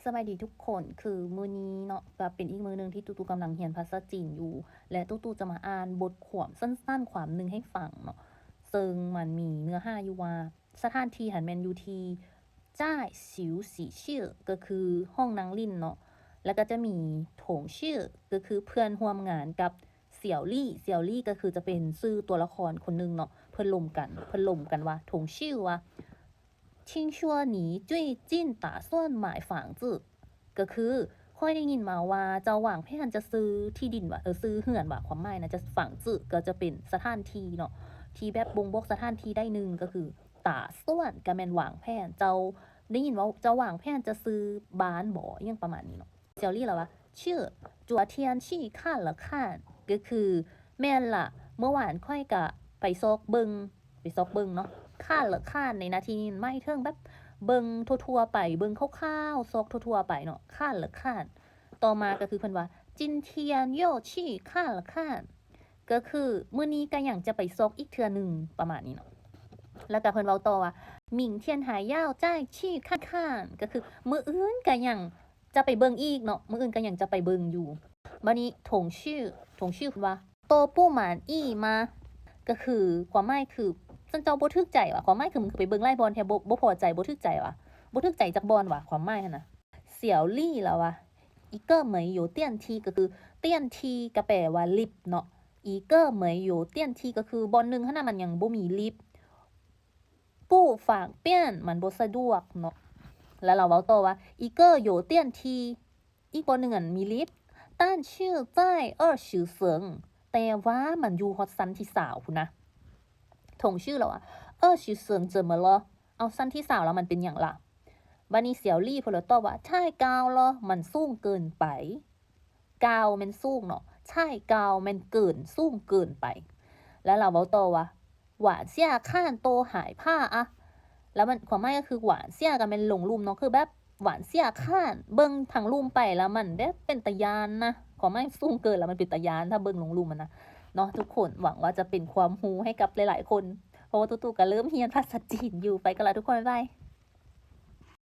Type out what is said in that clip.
ສະບາຍດີທຸກຄົນ ຄືມື້ນີ້ເນາະ ກໍເປັນອີກມື້ໜຶ່ງທີ່ຕູ້ຕູ້ກຳລັງຮຽນພາສາຈີນຢູ່ ແລະ ຕູ້ຕູ້ຈະມາອ່ານບົດຄວາມສັ້ນໆຄວາມໜຶ່ງໃຫ້ຟັງເນາະ ເຊິ່ງມັນມີເນື້ອຫາຢູ່ວ່າ ສະຖານທີ່ຫັ້ນແມ່ນຢູ່ທີ່ 在休息室 ກໍຄືຫ້ອງນັ່ງຫຼິ້ນເນາະ ແລ້ວກໍຈະມີ 同事 ກໍຄືເພື່ອນຮ່ວມງານ ກັບ 小丽 小丽 ກໍຄືຈະເປັນຊື່ຕົວລະຄອນຄົນໜຶ່ງເນາະ ເພິ່ນລົມກັນ ເພິ່ນລົມກັນວ່າ 同事 ວ່າ 听说你最近打算买房子 ກໍຄື ຂ້ອຍໄດ້ຍິນມາວ່າເຈົ້າວາງແຜນຈະຊື້ທີ່ດິນວ່າ ເອີ ຊື້ເຮືອນວ່າ ຄວາມໝາຍນະ ຈະ 房子 ກໍຈະເປັນສະຖານທີ່ເນາະ ທີ່ແບບບົ່ງບອກສະຖານທີ່ໄດ້ໜຶ່ງ ກໍຄື 打算 ກໍແມ່ນວາງແຜນ ເຈົ້າໄດ້ຍິນວ່າເຈົ້າວາງແຜນຈະຊື້ບ້ານບໍ ອີ່ຫຍັງປະມານນີ້ເນາະ. 小丽 ລາວວ່າ 去 昨天去看了看 ກໍຄື ແມ່ນລະ ເມື່ອວານຂ້ອຍກະໄປຊອກເບິ່ງ ໄປຊອກເບິ່ງເນາະ 看了看 ໃນນາທີ່ນີ້ໝາຍເຖິງແບບເບິ່ງທົ່ວໆໄປ ເບິ່ງຄ່າວໆ ຊອກທົ່ວໆໄປເນາະ 看了看 ຕໍ່ມາກໍຄືເພິ່ນວ່າ 今天又去看了看 ກໍຄືມື້ນີ້ກໍຍັງຈະໄປຊອກອີກເທື່ອໜຶ່ງ ປະມານນີ້ເນາະ ແລ້ວກໍເພິ່ນເວົ້າຕໍ່ວ່າ 明天还要再去看看 ກໍຄືມື້ອື່ນກໍຍັງຈະໄປເບິ່ງອີກເນາະ ມື້ອື່ນກໍຍັງຈະໄປເບິ່ງຢູ່. ບາດນີ້ 同事 同事 ເພິ່ນວ່າ 都不满意吗 ກໍຄືຄວາມໝາຍຄື ຊັ້ນເຈົ້າບໍ່ຖືກໃຈຫວາ ຄວາມໝາຍຄື ຄືໄປເບິ່ງຫຼາຍບ່ອນແທ້ ບໍ່ ບໍ່ພໍໃຈ ບໍ່ຖືກໃຈຫວາ ບໍ່ຖືກໃຈຈັກບ່ອນຫວາ ຄວາມໝາຍຫັ້ນນະ. 小丽 ລາວວ່າ 一个没有电梯 ກໍຄື 电梯 ກໍແປວ່າລິບເນາະ 一个没有电梯 ກໍຄືບ່ອນໜຶ່ງຫັ້ນນະ ມັນຍັງບໍ່ມີລິບ 不方便 ມັນບໍ່ສະດວກເນາະ ແລ້ວລາວເວົ້າຕໍ່ວ່າ 一个有电梯 ອີກບ່ອນໜຶ່ງອັນມີລິບ 但是在二十层 ແຕ່ວ່າມັນຢູ່ຮອດຊັ້ນທີຊາວພຸ້ນນະ. 同事 ລາວວ່າ 二十层怎么了 ເອົາ ຊັ້ນທີຊາວລະມັນເປັນຫຍັງລະ? ບາດນີ້ 小丽 ເພິ່ນລະຕອບວ່າ 太高了 ມັນສູງເກີນໄປ 高 ແມ່ນສູງເນາະ 太高 ແມ່ນເກີນ ສູງເກີນໄປ ແລ້ວລາວເວົ້າຕໍ່ວ່າ 往下看都害怕啊 ແລ້ວມັນ ຄວາມໝາຍກໍຄື 往下 ກໍແມ່ນລົງລຸ່ມເນາະ ຄືແບບ 往下看 ເບິ່ງທາງລຸ່ມໄປແລ້ວມັນແບບເປັນຕາຢ້ານນະ ຄວາມໝາຍສູງເກີນແລ້ວມັນເປັນຕາຢ້ານ ຖ້າເບິ່ງລົງລຸ່ມຫັ້ນນະ ເນາະທຸກຄົນ ຫວັງວ່າຈະເປັນຄວາມຮູ້ໃຫ້ກັບຫຼາຍໆຄົນ ເພາະວ່າຕູ້ຕູ້ກໍເລີ່ມຮຽນພາສາຈີນຢູ່ ໄປກ່ອນລະທຸກຄົນ ບາຍບາຍ.